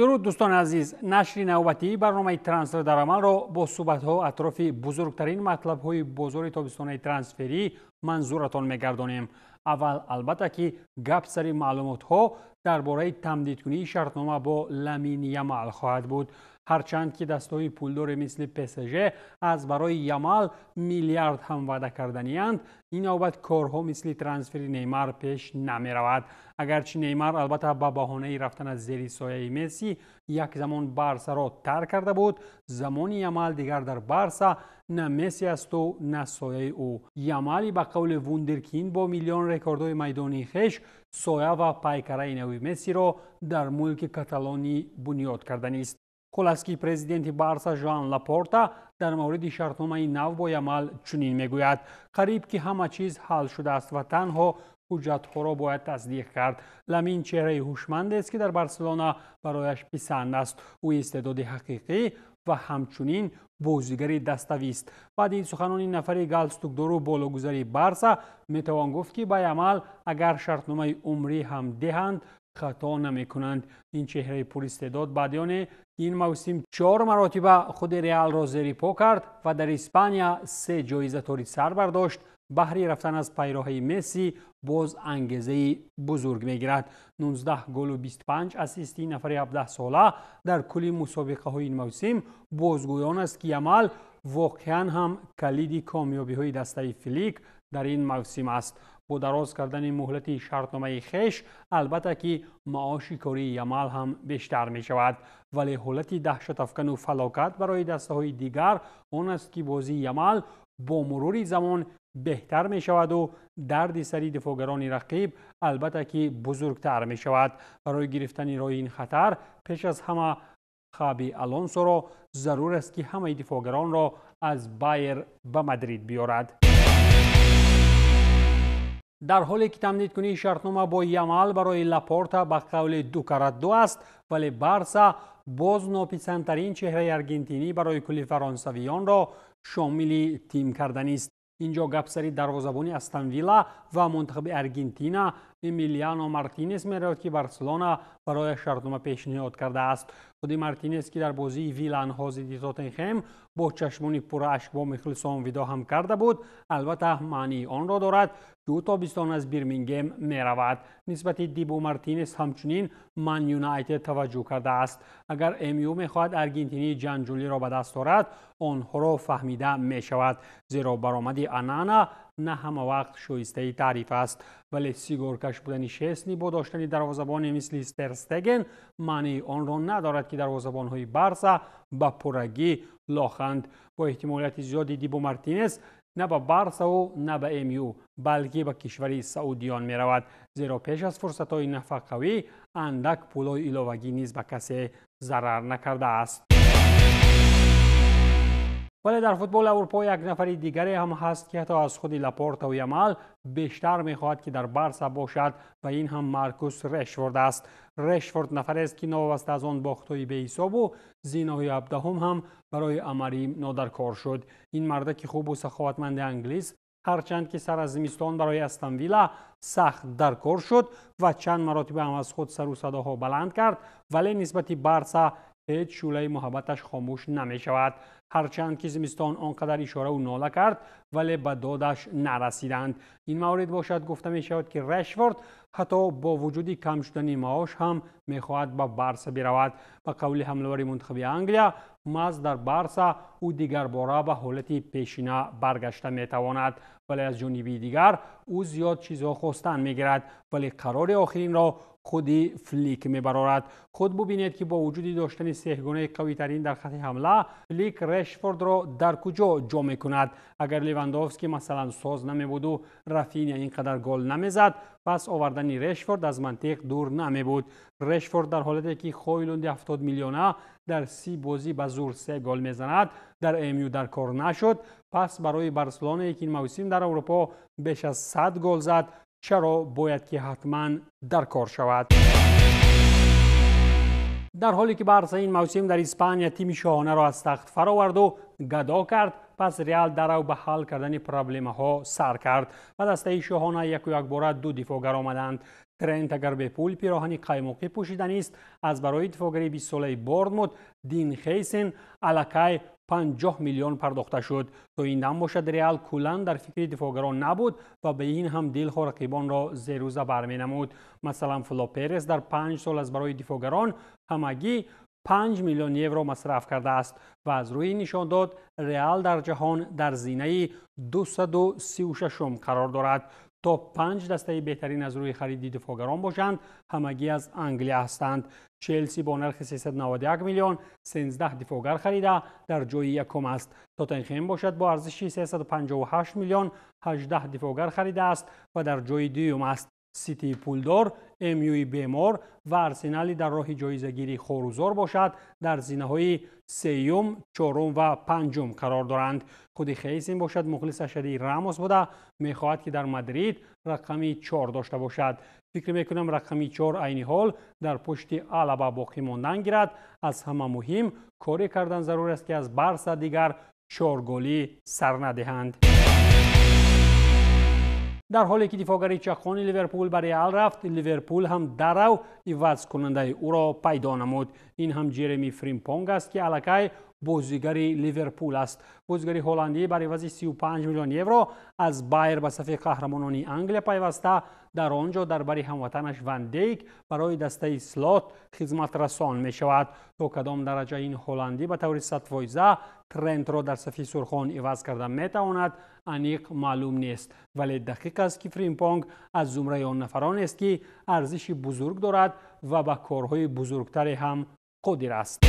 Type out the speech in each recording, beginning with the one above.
Дуруд, дӯстони азиз. Нашри навбатии барномаи «Трансфер дар амалро» бо суҳбатҳо атрофи бузургтарин матлабҳои бозори тобистонаи трансферӣ манзуратон мегардонем. Аввал, албатта, ки гап сари маълумотҳо дар бораи тамдидкунии шартнома бо Ламин Ямал хоҳад буд. Ҳарчанд ки дастҳои пулдоре мисли ПСЖ аз барои Ямал миллиард ҳам ваъда карданианд, ин навбат корҳо мисли трансфери Неймар пеш намеравад. Агарчи Неймар, албатта, ба баҳонаи рафтан аз зери сояи Месси як замон Барсаро тарк карда буд, замони Ямал дигар дар Барса на Месси асту, на сояи ӯ. Ямали ба қавли вундеркинд бо миллион рекордҳои майдонии хеш соя ва пайкараи нави Мессиро дар мулки Каталонӣ бунёд карданист. Хулас ки президенти Барса Жоан Лапорта дар мавриди шартномаи нав бо Ямал чунин мегӯяд: «Қариб ки ҳама чиз ҳал шудааст ва танҳо ҳуҷҷатҳоро бояд тасдиқ кард. Ламин чеҳраи ҳушмандест, ки дар Барселона барояш писанд аст. Ӯ истеъдоди ҳақиқӣ ва ҳамчунин бозигари даставист». Баъди ин суханони нафари галстукдору бологузари Барса метавон гуфт, ки ба Ямал агар шартномаи умрӣ ҳам диҳанд, хато намекунанд. Ин чеҳраи пуристеъдод баъди оне ин мавсим чор маротиба худи Реалро зери по кард ва дар Испания се ҷоиза тори сар бардошт, баҳри рафтан аз пайроҳаи Месси боз ангезаи бузург мегирад. 19 голу 25 ассисти нафари 17сола дар кулли мусобиқаҳои ин мавсим бозгӯён аст, ки Ямал воқеан ҳам калиди комёбиҳои дастаи Флик дар ин мавсим аст. Бо дароз кардани муҳлати шартномаи хеш, албатта ки, маоши кории Ямал ҳам бештар мешавад. Вале ҳолати даҳшатафкану фалокат барои дастаҳои дигар он аст, ки бозии Ямал бо мурури замон беҳтар мешаваду дарди сари дифоъгарони рақиб, албатта ки, бузургтар мешавад. Барои гирифтани роҳи ин хатар пеш аз ҳама Хаби Алонсоро зарур аст, ки ҳамаи дифоъгаронро аз Байер ба Мадрид биёрад. Дар ҳоле ки тамдидкунии шартнома бо Ямал барои Лапорта ба қавли ду карат ду аст, вале Барса боз нописандтарин чеҳраи аргентинӣ барои кулли фаронсавиёнро шомили тим карданист. Инҷо гапсари дарвозабони Астон Вилла ва мунтахаби Аргентина Эмилиано Мартинес меравад, ки Барселона барояш шартнома пешниҳод кардааст. Худи Мартинес, ки дар бозии Виланҳо зидди Тоттенхем бо чашмони пурашк бо мухлисон видоъ ҳам карда буд, албатта, маънии онро дорад, ки ӯ тобистон аз Бирмингем меравад. Нисбати Дибу Мартинес ҳамчунин Ман Юнайтед таваҷҷӯҳ кардааст. Агар МЮ мехоҳад аргентинии ҷанҷолиро ба даст орад, онҳоро фаҳмида мешавад, зеро баромади Онана на ҳама вақт шоистаи таъриф аст. Вале сигоркаш будани Шесни бо доштани дарвозабоне мисли Терстеген маънии онро надорад, ки дарвозабонҳои Барса ба пуррагӣ лоханд. Бо эҳтимолияти зиёди Дибу Мартинес на ба Барсаву на ба МЮ, балки ба кишвари Саудиён меравад, зеро пеш аз фурсатҳои нафақавӣ андак пулҳои иловагӣ низ ба касе зарар накардааст. Вале дар футболи Аврупо як нафари дигаре ҳам ҳаст, ки ҳатто аз худи Лапортаву Ямал бештар мехоҳад, ки дар Барса бошад, ва ин ҳам Маркус Решфорд аст. Решфорд нафарест, ки новобаста аз он бохтҳои беҳисобу зиноҳои 17-ум ҳам барои Амарим нодаркор шуд. Ин мардаки хубу саховатманди англис, ҳарчанд ки сар аз зимистон барои Астон Вилла сахт даркор шуд ва чанд маротиба ҳам аз худ сару садоҳо баланд кард, вале нисбати Барса ҳеҷ шӯълаи муҳаббаташ хомӯш намешавад. Ҳарчанд ки зимистон он қадар ишораву нола кард, вале ба додаш нарасиданд. Ин маврид бошад, гуфта мешавад, ки Решфорд ҳатто бо вуҷуди кам шудани маош ҳам мехоҳад ба Барса биравад. Ба қавли ҳамлавари мунтахаби Англия, маҳз дар Барса ӯ дигарбора ба ҳолати пешина баргашта метавонад. Вале аз ҷониби дигар ӯ зиёд чизҳо хостан мегирад, вале қарори охиринро худи Флик мебарорад. Худ бубинед, ки бо вуҷуди доштани сеҳгонаи қавитарин дар хати ҳамла, Флик Решфордро дар куҷо ҷо мекунад. Агар Левандовски, масалан, соз намебуду Рафиня ин қадар гол намезад, пас овардани Решфорд аз мантиқ дур намебуд. Решфорд дар ҳолате ки Хойлунди 70 миллиона дар 30 бозӣ ба зур се гол мезанад, дар МЮ дар кор нашуд, пас барои Барселонае, ки ин мавсим дар Аврупо беш аз 100 гол зад, чаро бояд ки ҳатман дар кор шавад? Дар ҳоле ки Барса ин мавсим дар Испания тими шоҳонаро аз тахт фароварду гадо кард, пас Реал дарав ба ҳал кардани проблемаҳо сар кард. Ба дастаи шоҳона яку якбора ду дифоъгар омаданд. Трент агар бепул пироҳани қаймоқӣ пӯшиданист, аз барои дифоъгари 20-солаи Борнмут Дин Хейсен аллакай 50 миллион пардохта шуд. То ин дам бошад, Реал куллан дар фикри дифоъгарон набуд ва ба ин ҳам дилхоҳ рақибонро зеру забар менамуд. Масалан, Фло Перес дар 5 сол аз барои дифоъгарон ҳамагӣ 5 миллион евро масраф кардааст ва аз рӯи нишон дод, Реал дар ҷаҳон дар зинаи 236-ум қарор дорад. То 5 дастаи беҳтарин аз рӯи хариди дифоъгарон бошанд, ҳамагӣ аз Англия ҳастанд. Челси бо нархи 391 миллион 13 дифоъгар харида дар ҷои якум аст. Тоттенхем бошад, бо арзиши 358 миллион 18 дифоъгар харидааст ва дар ҷои дуюм аст. Ситии пулдор, МЮи бемор ва Арсенали дар роҳи ҷоизагирии хорузор бошад, дар зинаҳои сеюм, чорум ва панҷум қарор доранд. Худи Хейсен бошад, мухлис ашадии Рамос буда, мехоҳад, ки дар Мадрид рақами 4 дошта бошад. Фикр мекунам, рақами 4 айни ҳол дар пушти Алаба боқӣ мондан гирад. Аз ҳама муҳим, коре кардан зарур аст, ки аз Барса дигар чорголӣ сар надиҳанд. Дар ҳоле ки дифоъгари чақони Ливерпул ба Реал рафт, Ливерпул ҳам дарав ивазкунандаи ӯро пайдо намуд. Ин ҳам Ҷереми Фримпонг аст, ки аллакай бозигари Ливерпул аст. Бозигари ҳолландӣ бар ивази 35 миллион евро аз Байер ба сафи қаҳрамонони Англия пайваста, дар он ҷо дар бари ҳамватанаш Ван Дейк барои дастаи Слот хизматрасон мешавад. То кадом дараҷа ин ҳолландӣ ба таври 100% Трентро дар сафи сурхон иваз карда метавонад, аниқ маълум нест, вале дақиқ аст, ки Фримпонг аз зумраи он нафаронест, ки арзиши бузург дорад ва ба корҳои бузургтаре ҳам қодир аст.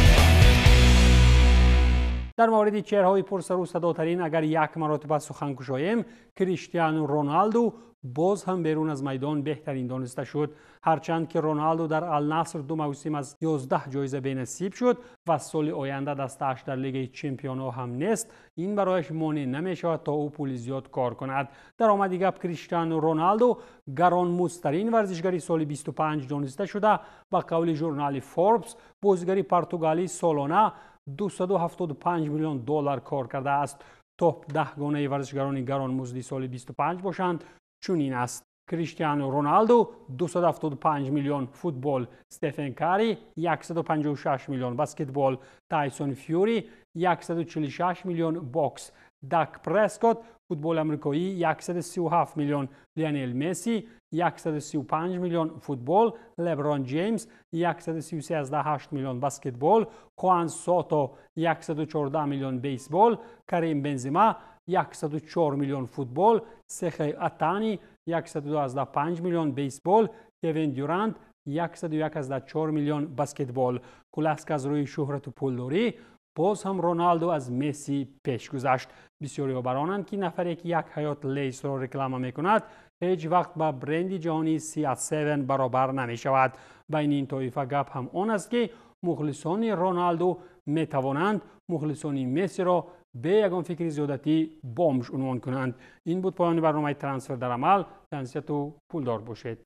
Дар мавриди чеҳраҳои пурсару садотарин агар як маротиба сухан кушоем, Криштиану Роналду боз ҳам берун аз майдон беҳтарин дониста шуд. Ҳарчанд ки Роналду дар Алнаср ду мавсим аз 11 ҷоиза бенасиб шуд ва соли оянда дастааш дар Лигаи чемпионҳо ҳам нест, ин барояш монеъ намешавад, то ӯ пули зиёд кор кунад. Дар омади гап, Криштиану Роналду гаронмуздтарин варзишгари соли 25 дониста шуда, ба қавли журнали Форбс, бозигари португалӣ солона 275 миллион доллар кор кардааст. Топ 10-гонаи варзишгарони гаронмузди соли 25 бошанд, чунин аст: Криштиану Роналду 275 миллион, футбол, Стефен Карри 156 миллион, баскетбол, Тайсон Фюри 146 миллион, бокс, Дак Прескот, футболи амрикоӣ, 137 миллион, Лионел Месси 135 миллион, футбол, Леброн Ҷеймс 133,8 миллион, баскетбол, Хуан Сото 114 миллион, бейсбол, Карим Бензима 104 миллион, футбол, Сехей Отани 125 миллион, бейсбол, Кевин Дюрант 101,4 миллион, баскетбол. Хулас, аз рӯи шӯҳрату пулдорӣ боз ҳам Роналду аз Месси пеш гузашт. Бисёриҳо бар онанд, ки нафаре, ки як ҳаёт Лейсро реклама мекунад, ҳеҷ вақт ба бренди ҷаҳонии CR7 баробар намешавад. Байни ин тоифа гап ҳам он аст, ки мухлисони Роналду метавонанд мухлисони Мессиро бе ягон фикри зиёдатӣ бомж унвон кунанд. Ин буд поёни барномаи Трансфер дар амал. Тансияту пулдор бошед.